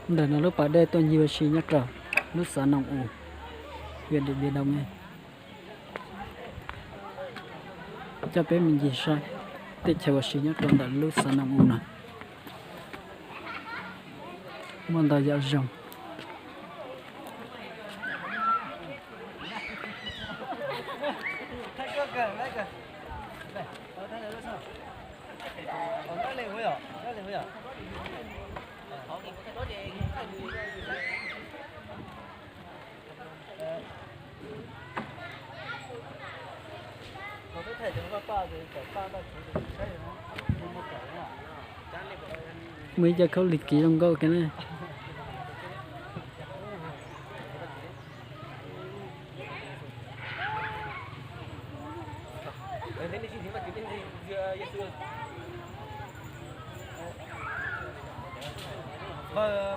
Ntawm no lub pas dej tuaj ncig ua si nyob rau lub xav Noos Us, hiam Diam Npias Doo ne. Coj peb mus ncig saib teb chaws ua si nyob rau ntawm lub xav Noos Us no. Muaj ntau yam zoo. Muaj ib co khaub lig kiv zoo nkauj kawg na.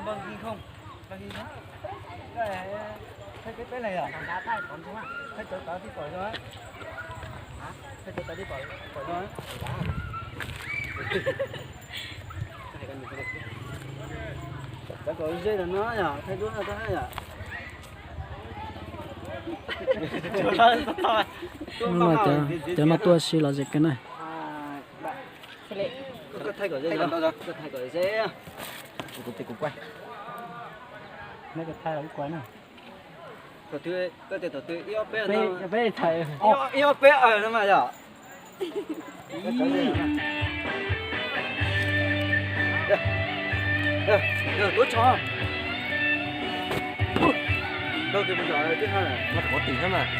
Npawg His Khoom, Npawg His, thaij peb peb leeg yom? Thaij cov tav tij pom zoo, thaij cov tav tij pom zoo. Cov kom ze no yom, thaij duab no tau yom. Hnub no cov no tuaj ua si lom zem kawg na. Koj thaij kom ze, koj thaij kom ze. Kuv, kuv, kuv quay. Neb koj thaij los kuv quay na. Thaum twg, koj tias thaum twg ib ob peb, peb, peb thaij. Ib ob peb aws no mas yom. Tuav tsho. Koj twb mus yom, twb ha. Mas qhov tim thiab mas.